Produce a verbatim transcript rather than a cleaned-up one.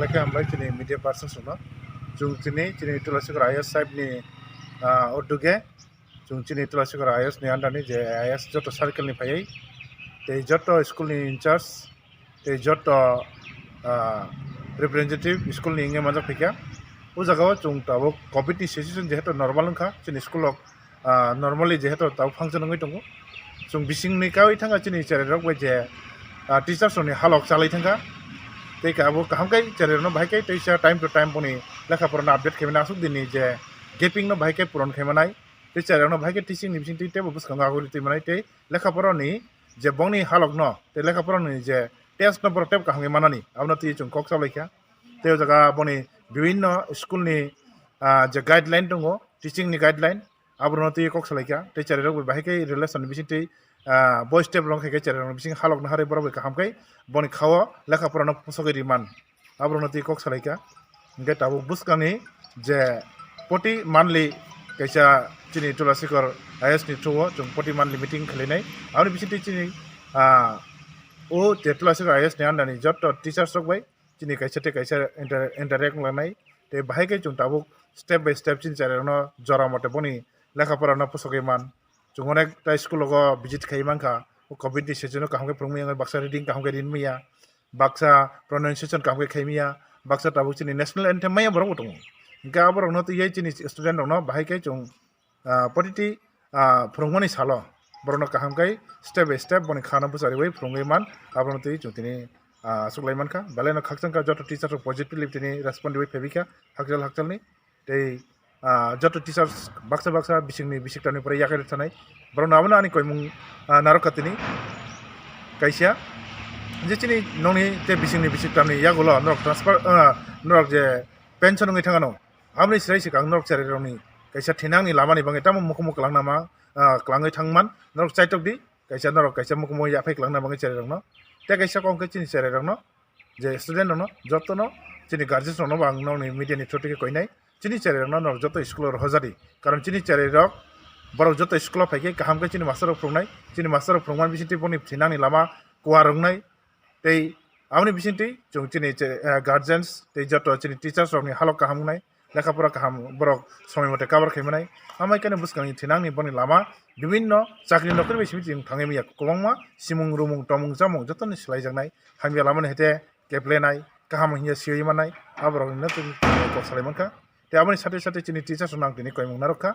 Khe hambai chini media persons rokno. Chwng chini, chini Tulasikhor I A S sahib ni, ah, uduge, chwng chini Tulasikhor I A S ni under ni je I A S joto circle ni phaiwi, tei joto school ni in charge, tei joto, ah, representative school ni wngwi manjak phaikha. O jaga o chwng tabuk covid ni situation jehetu normal wngkha, chini school rok ah, normally jehetu tabuk function wngwi tongo. Chwng bisingni kaui thangkha chini cherai rok bai je, ah, teachers rokni halok chalai thangkha. Tei abo kaham khe cherai rokno bahai khe teisa time to time boni lekha porano update khaimani aswk dini je gaping no bahai khe puron khaimanai. Tei cherai rokno bahai khe teaching ni bisingtwi teibo bwskango aguli twimanai tei lekha porani je bongni halok no tei lekha porani je test no borok teibo kaham khe manani abono twi chwng kok salaikha. Tei o jaga boni bibinno school ni, ah, je guideline tongo, teaching ni guideline, aborokno twi kok salaikha. Tei cherai rok bai bahai khe relation ni bisingtwi, ah, bo step rok khai khe cherai rok ni bising halok naharwi borok bai kaham khe boni khao lekha porano pusogwi riman, aborokno twi kok salaikha. Hingkhe tabuk bwskangni je poti monthly kaisa chini Tulasikhor I A S ni through o chwng poti monthly meeting khwlainai. Aboni bisingtwi chini, ah, o je Tulasikhor I A S ni under ni joto teachers rok bai chini kaisa tei kaisa inter-, interact wnglainai. Tei bahai khe chwng tabuk step by step chini cherai rokno jora mote boni lekha porano pusogwi man. Chwng onek ta school rogo visit khai mankha, o covid ni season o kaham khe phwrwngmaya, baksa reading kaham khe rinmaya, baksa pronunciation kaham khe khaimaya, baksa tabuk chini national anthem maya borok bo tongo. Hingkhe aborokno twiwi chini student rokno bahai khe chwng ah, protiti, ah, phwrwngmani salo borokno kaham khe step by step boni khano bwchariwi phwrwngwi man, abono twi chwng tini, ah, aswk lai mankha. Belai no khakchangkha joto teacher rok positively tini respond riwi phaibikha hakchal hakchalni. Tei, ah, joto teachers baksa baksa bisingni bisik tamni pore yakarwi thanai borokno abono ani koimung, ah, narwkha tini kaisa je chini nokni tei bisingni bisik tamni yagulo norok transfer, ah, norok je pension wngwi thangano. Aboni srai swkang norok cherai rokni kaisa thinangni lamani bagwi tamo mukumu kwlangna ma, ah, kwlangwi thangman norok chaitok di, kaisa norok kaisa mukumu yaphai kwlangna bagwi cherai rokno. Tei kaisa kok khe chini cherai rokno, je student rokno jotono, chini guardians rokno bo ang nokni media ni through twi khe koinai, chini cherai rokno norok joto school o rohorjadi, karon chini cherai rok borok joto school o phai khe kaham khe chini master rok phwrwngnai, chini master rok phwrwngmani bisingtwi boni thinangni lama kuar wngnai. Tei aboni bisingtwi chwng chini che-, eh, guardians tei joto chini teachers rokni halok kaham wngnai, lekha pora kaham borok somoi mote cover khai manai. Amai khe bwskangni thinangni boni lama bibinno chakri nokri bai simi chwng thangwi manya, kwbangma simung rumung tomung chamung jotoni swlaijaknai, hamya lamani hete keplenai, kaham hinya siwi manai, aborokni no chwng kok salai mankha. Tei aboni sate sate chini teachers rokno ang tini koimung narwkha.